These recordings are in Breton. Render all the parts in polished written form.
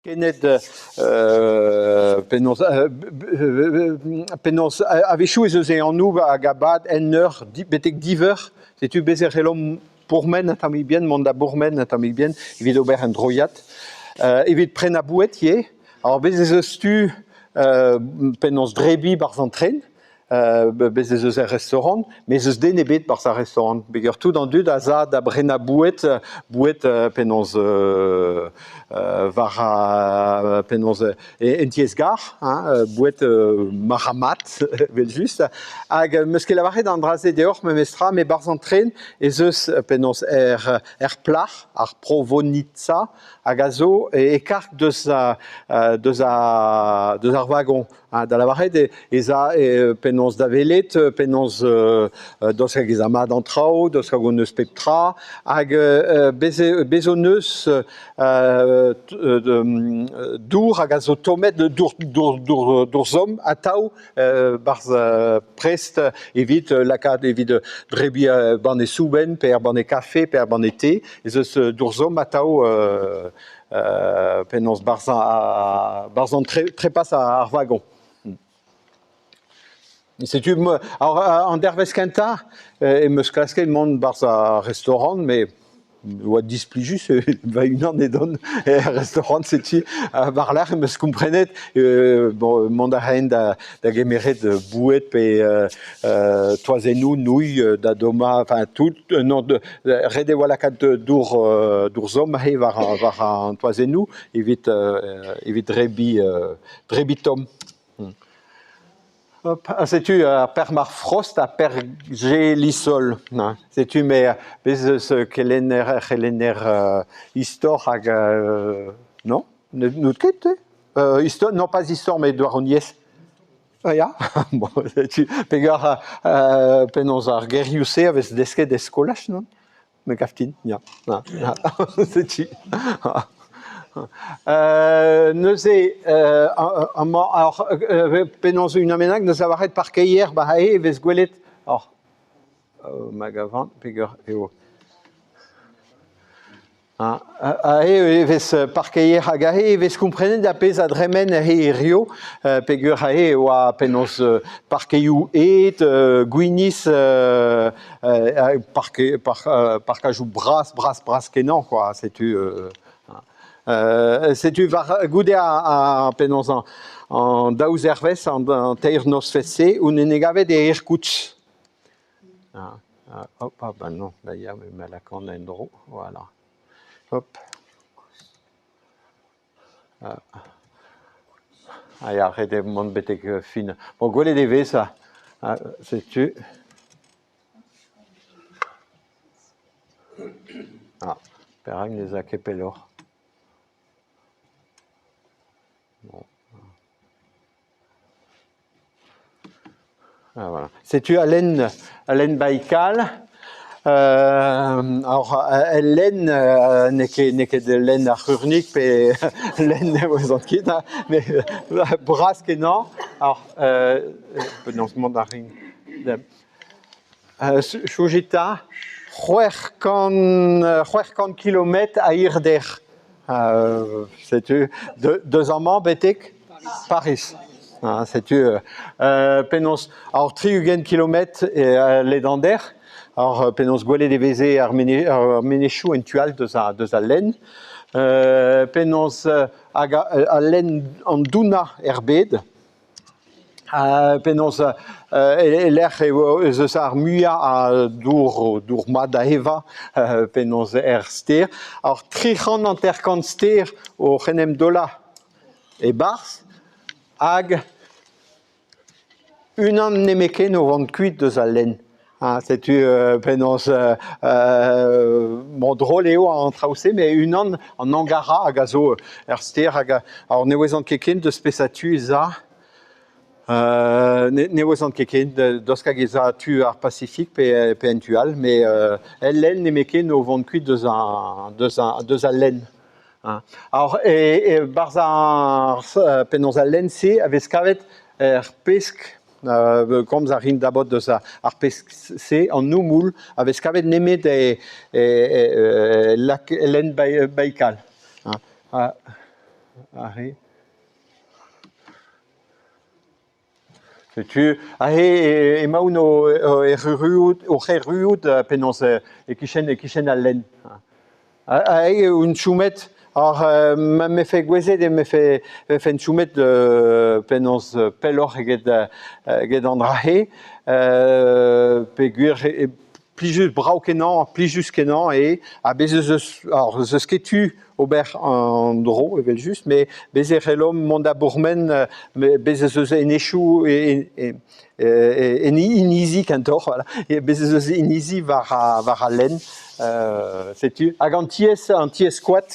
Kened penaos penaos a-wechoù ez eus e anv hag a bad un eur betek div eur. Setu bez e c'hellomp pourmen un tammig bihan, mont da bourmen un tammig bihan evit ober un droiad. Evit prenañ boued ivez. Alors bez ez eus tu penaos drebiñ 'barzh an tren. Bez ez eus er restaurant, met ez eus den ebet 'barzh ar restaurant. Peogwir tout an dud a za da brenañ boued, boued penaos war ar penaos en tiez-gar, hein, boued marc'h-mat evel-just. Hag 'm eus ket lavaret an dra-se deoc'h memestra, met 'barzh an tren ez eus penaos er er plac'h, ar Provonitsa, hag a zo e karg deus deus deus ar vagon. Ha da lavaret eo ez a penaos da welet, penaos daoust hag ez a mat an traoù, daoust hag hon eus pep tra, hag bez bez hon eus dour hag a zo tommet, dour dour dour dour zomm atav 'barzh prest evit lakaat evit drebiñ banne soubenn pe ur banne kafe pe ur banne te, ez eus dour zomm atav penaos 'barzh an trepas ar vagon. Setu alors an dervezh kentañ em eus klasket mont 'barzh ar restaurant met oa displijus va-unan edon er restaurant setu war-lerc'h em eus komprenet bon mont a raen da gemeret boued pe toazennoù nouilh da dommañ enfin tout non Ret e oa lakaat dour dour zomm aze war war an toazennoù evit evit drebiñ drebiñ tomm. Hop, ha setu ar permafrost ha pergelisol. Setu me bez eus kelenner c'helenner istor hag non, n'out ket te? Istor, non pas istor met douaroniezh. Ah ya, bon, setu peger penaos ar gerioù-se a vez desket e skolaj, non? Me gav din, ya. Setu. Neuze, amañ, alors, penaos unan bennak 'neus lavaret parkeier, ba aze e vez gwelet, alors, ma gavan, peger eo. Aze e vez parkeier hag aze e vez komprenet ar pezh a dremen aze hiziv peogwir aze e oa penaos parkeioù ed, gwinizh, parkajoù bras bras bras kenañ kwa setu setu war goude ar penaos an daou zervezh an teir nozvezh-se on en e gavet e Irkoutsk. Ah, ah, hop, ah ben non, là, ya, me lakaont en-dro, voilà. Hop. Ah, ah ya, ret eo mont betek fin. Bon, gwelet e vez, ah, ah, setu. Ah, perak ne 'z a ket pelloc'h? Bon. Ah, voilà. Setu al lenn Baikal. Alors, el lenn n'eo ket n'eo ket lenn ar c'hurnig pe lenn ne ouezan ket, hein, mais bras-kenañ. Alors, penaos mont a rin? Soñjit 'ta, 600 kilometr a hirder. Setu deus amañ betek Pariz. Setu penaos ar 60 kilometr e ledander. Ar penaos gwelet e veze ar menezioù en tu all deus al lenn. Penaos hag al lenn an dounañ er bed. Penaos e-lec'h eo ez eus ar muiañ a dour, dour mat da evañ, penaos er stêr. Ar 350 stêr oc'h en em daolañ e-barzh hag unan nemetken o vont kuit eus al lenn. Ha setu penaos bon drol eo an traoù-se met unan an Angara hag a zo er stêr hag alors ne ouezan ket ken deus peseurt tu ez a. Ne ouezan ket ken daoust hag ez a tu ar Pasifik pe pe en tu all met el lenn nemetken o vont kuit deus an deus an deus al lenn. Alors e barzh ar penaos al lenn-se a vez kavet er pesk Komz a rin dabot eus ar pesk-se, an oumoul, a vez kavet nemet e lenn Baikal. Aze. Setu aze emaon o erruout oc'h erruout penaos e-kichen e-kichen al lenn. Aze on chomet ar ma 'mefe gouezet e 'mefe 'vefen chomet penaos pelloc'h eget eget an dra-se peogwir e plijus brav-kenañ, plijus-kenañ eo ha bez' ez eus alors ez eus ket tu ober an dro evel-just met bez' e c'hellomp mont da bourmen bez' ez eus enezioù inizi kentoc'h voilà bez' ez eus inizi war war al lenn setu hag an tiez an tiez koad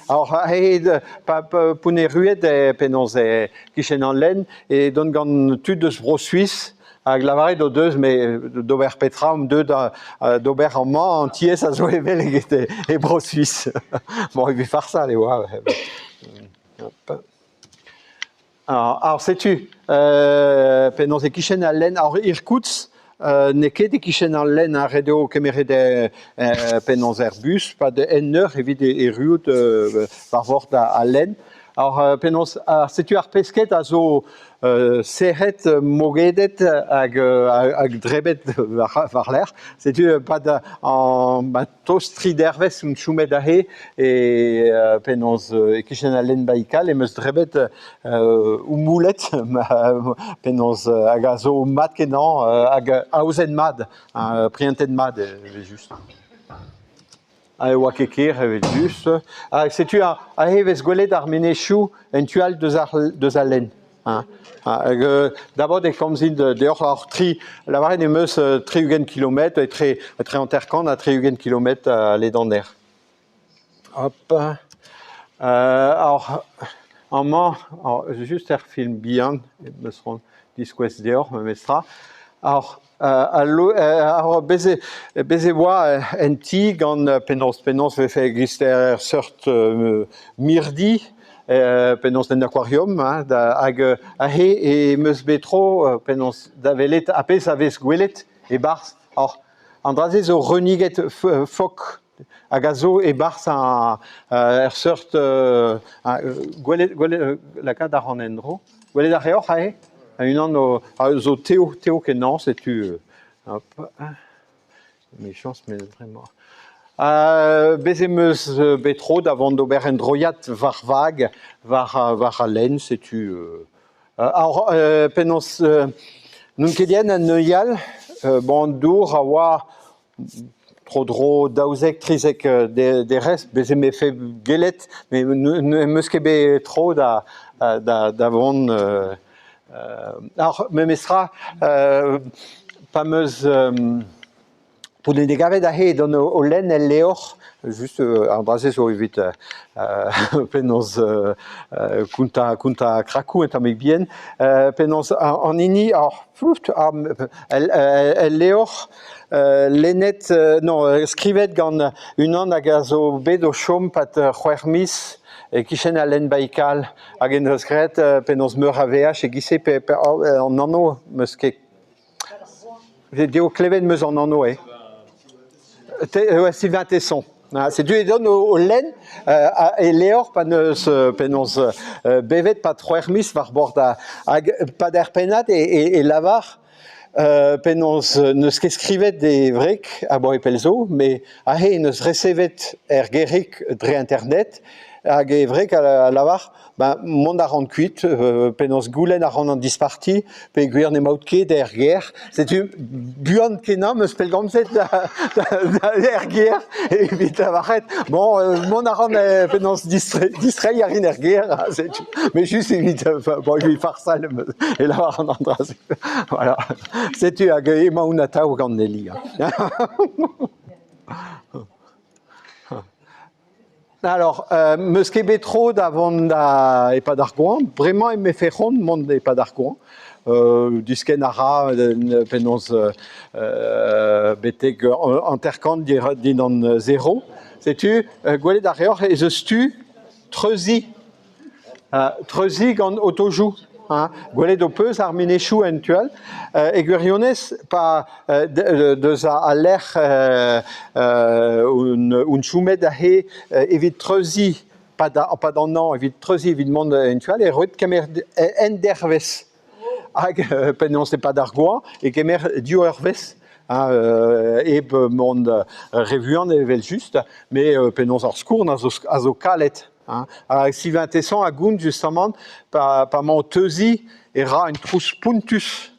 alors aze pa p'on erruet penaos e-kichen an lenn e dont gant tud eus Bro-Suis Hag lavaret o deus, mais d'ober petra omp deuet d'ober amañ, an tiez a zo evel eget e Bro-Suis. Bon, evit farsal e oa. Alors, setu, penaos e-kichen al lenn, alors Irkoutsk, n'eo ket e-kichen al lenn, hein, ret eo kemeret penaos er bus, pad un eur evit erruout war vord al lenn. Alors, penaos, setu ar pesked a zo serret, mogedet hag hag drebet war-lerc'h. Setu pad an ba tost tri dervezh on chomet aze e penaos e-kichen al lenn Baikal em eus drebet oumoulet penaos hag a zo mat-kenañ hag aozet mat, prientet mat evel-just. Ha e oa ket ker evel-just. Ha setu aze e vez gwelet ar menezioù en tu all deus ar deus al lenn. Hein. Hag d'abord e komzin deoc'h ar tri lavaret em eus 60 kilometr etre etre 50 ha 60 kilometr a ledander. Hop. Alors amañ just er film bihan em eus c'hoant diskouez deoc'h memestra. Alors Al bez e bez e oa en ti gant penaos penaos e vefe e-giz ur seurt mirdi penaos en akwariom hein hag aze em eus bet tro penaos da welet ar pezh a vez gwelet e-barzh. Or an dra-se zo reuniget fok hag a zo e-barzh ur seurt gwelet gwelet lakaat a ran en-dro. Gwelet a reoc'h aze? Unan o, zo teo, teo kenañ, setu hop, emichañs met bremañ. Bez' em eus bet tro da vont d'ober un droiad war vag war war al lenn, setu. Alors penaos n'on ket yen a neuial, bon an dour a oa Tro-dro 12, 13 derez, bez' em efe gellet, met n'em eus ket bet tro da da vont. Alors memestra, pa 'm eus p'on en degavet aze edon o lenn el levr, just an dra-se zo evit penaos kontañ kontañ krakoù un tammig bihan, penaos an hini el levr lennet non skrivet gant unan hag a zo bet o chom 'pad c'hwec'h miz e-kichen al lenn Baikal hag en deus graet penaos meur a veaj e-giz-se pe an anv 'meus ket Eo klevet 'meus an anv eo. Sylvain Tesson. Setu edon o lenn e levr pa n'eus penaos bevet 'pad c'hwec'h miz war bord hag 'pad ar pennad e lavar penaos n'eus ket skrivet d'e wreg abaoe pell zo, met aze en deus resevet er gêrig dre internet hag e wreg a lavar Ben, mont a ran kuit, penaos goulenn a ran an disparti, peogwir n'emaout ket er gêr. Setu buan-kenañ 'm eus pellgomzet da, da, er gêr evit lavaret bon, mont a ran penaos distreiñ a rin er gêr, setu. Mais juste evit, bon, evit farsal e lavaran an dra-se. Voilà. Setu hag emaon atav gant Nelly. Alors, 'meus ket bet tro da vont da e-pad ar goañv. Bremañ em efe c'hoant mont e-pad ar goañv. Diskenn a ra penaos betek 50 dindan zero. Setu, gwelet a reoc'h ez eus tu treuziñ Treuziñ gant otojoù. Hein. Gwelet ho peus ar menezioù en tu all. E gwirionez, pa deus al lec'h on chomet aze evit treuziñ. pad pad an hañv evit treuziñ evit mont en tu all e roit kemer endervezh. Hag penaos e-pad ar goañv e kemer div eurvezh hein, hep mont re vuan evel-just, met penaos ar skourn a zo kalet. Hein. Hag Sylvain Tesson a gont justamant pa pa 'mañ o teuziñ e ra un trouz spontus.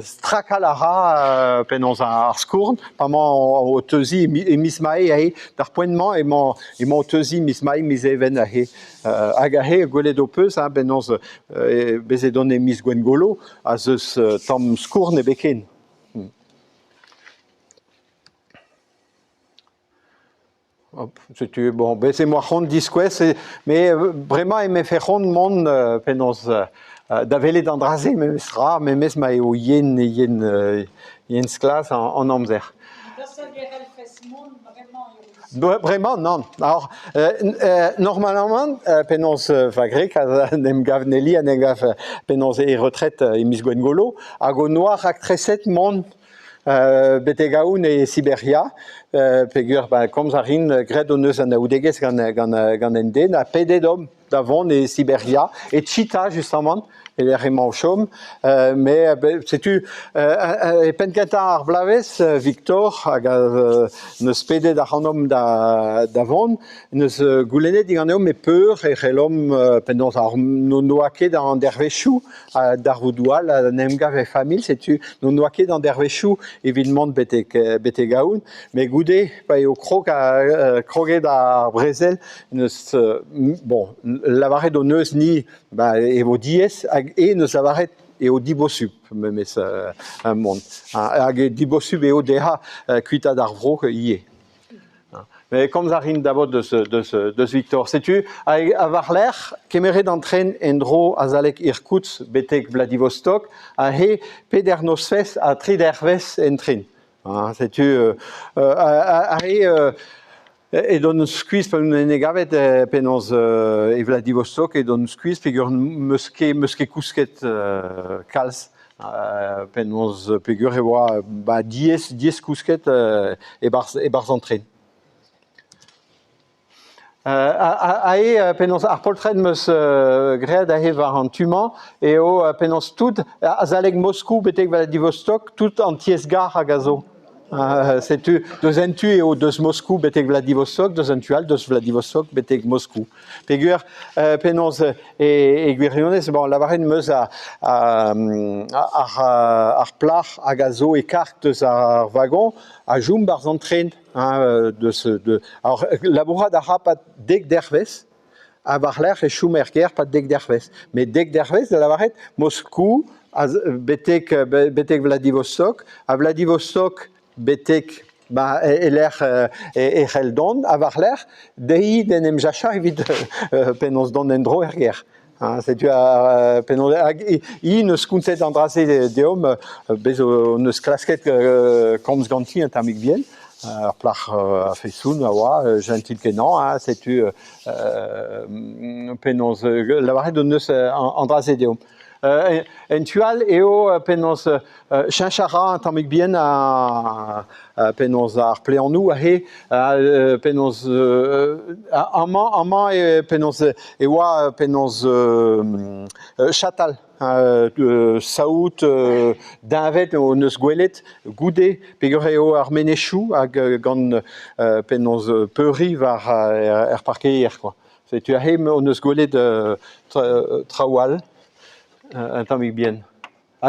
Strakal a ra penaos ar skourn pa 'mañ o teuziñ e miz Mae aze. D'ar poent-mañ emañ emañ o teuziñ miz Mae, miz Even aze. Hag aze gwelet ho peus hein, penaos bez edon e miz Gwengolo ha 'z eus tamm skourn ebet ken. Setu bon, bez emañ c'hoant diskouez, met bremañ emañ c'hoant mont penaos da welet an dra-se memes tra, memes ma eo yen yen yen-sklas an amzer. Bremañ nann. Alors normalement penaos va gwreg en em gav Nelly en em gav penaos e retret e miz Gwengolo hag o noa raktreset mont Betek aon e Siberia peogwir ba komz a rin graet hon eus anaoudegezh gant gant gant un den ha pedet omp da vont e Siberia, e Tchita justamant e-lec'h emañ o chom. Mais setu e penn-kentañ ar bloavezh Victor hag 'neus pedet ac'hanomp da da vont 'neus goulennet diganeomp e peur e c'hellomp penaos n'hon doa ket an dervezhioù darvoudoù all en em gav e familh, setu n'hon doa ket an dervezhioù evit mont betek betek aon. Met goude, pa eo krog kroget ar brezel, n'eus bon, lavaret hon eus ni ba e vo diaes hag e n'eus lavaret eo dibosupl memes mont. Hag dibosupl eo dezhañ kuitaat ar vro ivez. Mais komz a rin dabot deus, deus, deus Victor. Setu, ha war-lerc'h, kemeret an tren en-dro azalek Irkoutsk betek Vladivostok, ha he peder nozvezh ha tri dervezh en tren. Setu, ha he edon skuizh pa en e gavet penaos e Vladivostok, edon skuizh peogwir 'meus ket, 'meus ket kousket kalz. Penaos peogwir e oa ba diaes diaes kousket e-barzh e-barzh an tren. Aze penaos ar poltred 'm eus graet aze war an tu-mañ eo penaos tout azalek Moskou betek Vladivostok tout an tiez-gar hag a zo. Setu deus un tu eo deus Moskou betek Vladivostok, deus un tu all deus Vladivostok betek Moskou. Peogwir penaos e gwirionez, bon, lavaret 'm eus ar, ar plac'h hag a zo e karg deus ar vagon a chom 'barzh an tren. Hein, deus, de, alors, labourat a ra 'pad dek dervezh ha war-lerc'h e chom er gêr 'pad dek dervezh. Met dek dervezh da lavaret Moskou betek, betek Vladivostok ha Vladivostok betek ba e-lec'h e c'hell dont ha war-lerc'h dezhi d'en em sachañ evit penaos dont en-dro er gêr. Hein, setu penaos hag hi 'neus kontet an dra-se deomp bez hon eus klasket komz ganti un tammig bihan. Ur plac'h a-feson a oa, jentil-kenañ, hein, setu penaos lavaret hon eus an dra-se deomp. En tu all eo penaos cheñch a ra un tammig bihan penaos ar pleanoù aze, penaos amañ amañ eo penaos e oa penaos chatal saout deñved hon eus gwelet goude peogwir eo ar menezioù hag gant penaos peuriñ war er parkeier kwa. Setu aze hon eus gwelet traoù all un tammig bihan.